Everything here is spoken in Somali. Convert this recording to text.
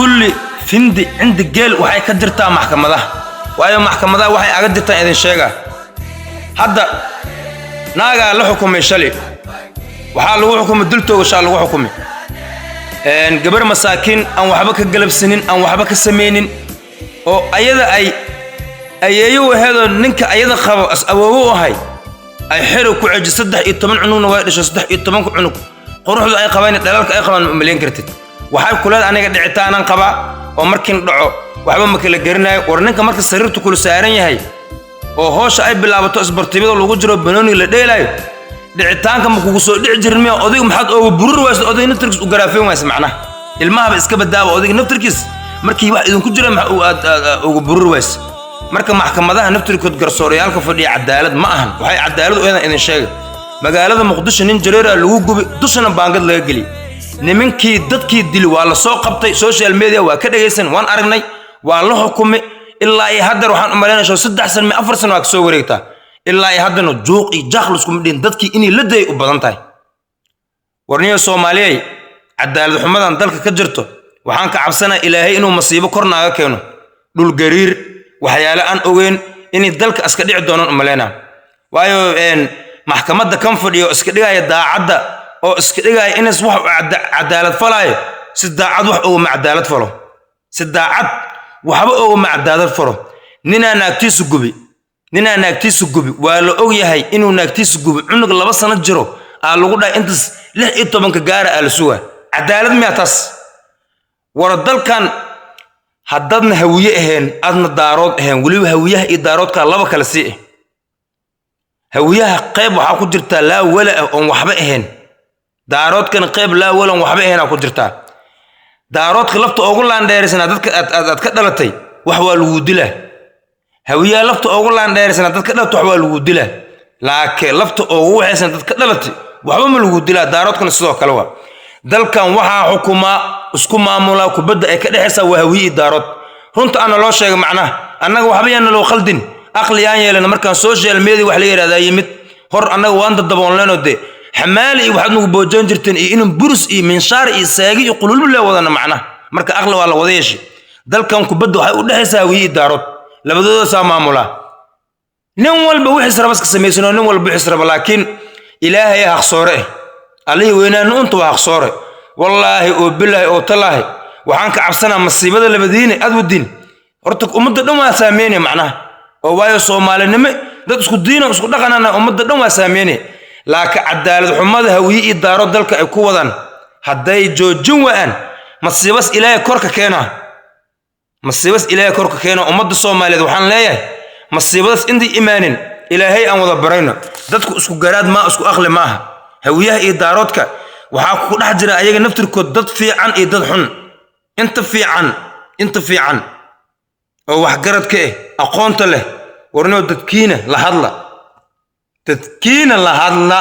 Kulli findi cindi geel waxay ka jirtaa maxkamadaha. Waayo, maxkamadaha waxay aga jirtaan idin sheegaa. Hadda naagaa la xukumay shalay, waxaa lagu xukumay dultoogashaa lagu xukumay. Gabar masaakiin aan waxba ka galabsanin, aan waxba ka samaynin, oo ayada ay ayeeyo waheedoo ninka ayada qabo as awoowo u ahay, ay xero ku ceji. 13 cunugna way dhasho. 13-ka cunug quruxda ay qabaan, dhalaalka ay qabaan, ma umalayn kartid. Waxay kuleed aniga dhicitaanan qabaa oo markiin dhaco waxba ma kala garanayo. War ninka marka sariirta kula saaran yahay oo hoosha ay bilaabato, isbartiibada lagu jiro, banooniga la dheelaayo, dhicitaanka ma kugu soo dhici jirin miya? Odayga maxaad ooga bururi waysa? Odayga naftarkiis u garaafeen waysa macnaha, ilmahaba iska badaaba, odayga naftarkiis markii wax idinku jira maxaa aad uga bururi waysa? Marka maxkamadaha naftirkood garsooryaalka fadhiya cadaalad ma ahan. Waxay cadaalad u eedan idin sheega. Magaalada Muqdisho nin jareera lagu gubi, dushana baangad laga geliyey. Nimankii dadkii dili waa la soo qabtay, social media waa ka dhegaysan, waan aragnay, waa la xukumay. Ilaa iyo haddar waxaan u malaynaya 3 sano mi 4 sano waa kasoo wareegtaa, ilaa iyo haddana juuq iyo jaaq liskuma dhihin. Dadkii inay la dayay u badan tahay. Warniyo Soomaaliyey, cadaalad xumadan dalka ka jirto waxaan ka cabsanaa Ilaahay inuu masiibo kor naaga keeno, dhul gariir, waxyaale aan ogeyn inay dalka iska dhici doonaan u malaynaa. Waayo, maxkamadda kan fadhiyo iska dhigaya daacadda oo iska dhigaya inays wax cadaalad falaayo, si daacad wax oguma cadaalad falo, si daacad waxba oguma cadaalad falo. Ninaa naagtiisu gubi, ninaa naagtiisu gubi, waa la og yahay inuu naagtiisu gubi. Cunug 2 sano jiro aa lagu dhahay intaas 16-ka gaara aa la sugaa. Cadaalad miyaa taas? War dalkan haddaadna Hawiye ahayn, aadna Daarood ahayn, weliba Hawiyaha iyo Daaroodkaa laba kale sii ah. Hawiyaha qayb waxaa ku jirtaa laa wala ah oon waxba ahayn, Daaroodkana qayb laa wala oon waxba ahayn aa ku jirtaa. Daaroodka lafta ugu laandheeraysanaa dadka aad ka dhalatay wax waa lagu dilaa. Hawiyaha lafta ugu laandheeraysanaa dad ka dhalatay wax waa lagu dilaa, laakiin lafta ugu waxaysan dad ka dhalatay waxba ma lagu dilaa. Daaroodkana sidoo kale. Waa dalkan waxaa xukumaa, isku maamulaa, kubadda ay ka dhexaysaa waa Hawiye iyo Daarood. Runta ana loo sheegay macnaha, annaga waxba yaana loo khaldin, aqli aan yeelana. Markaan social media wax la yidhahdaa yimid hor, annaga waan dadaboonleenoo dee xamaali iyo waxaad nagu boojoon jirteen iyo inuu burus iyo minshaar iyo saagi iyo qululbu lee wadana macnaha. Marka aqli waa la wada yeeshay. Dalkan kubadda waxay u dhexaysaa Hawiye iyo Daarood, labadoodasaa maamulaa. Nin walba wixiis raba iska samaysanoo, nin walba wixiis raba, laakiin Ilaahay haqsoore eh, Allihii weynaana unta waa haqsoore. Wallaahi oo bilaahi oo talaahi, waxaan ka cabsanaa masiibada labadiine aad wadiin. Horta ummadda dhan waa saameynaya macnaha, oo waayo Soomaalinimo dad isku diina isku dhaqanana, ummadda dhan waa saameynaya. Laakiin cadaalad xumada Hawiye iyo Daaro dalka ay ku wadaan hadday joojin waayaan, masiibas Ilaahay korka keenaa, masiibas Ilaahay korka keena. Ummadda Soomaaliyeed waxaan leeyahay, masiibadaas intay imaanin Ilaahay aan wada barayno. Dadku isku garaad maa, isku aqli maaha. Hawiyaha iyo Daaroodka waxaa ku dhex jira ayaga naftirkood dad fiican iyo dad xun. Inta fiican, inta fiican oo waxgaradka aqoonta leh, warnoo dadkiina la hadla, dadkiina la hadla.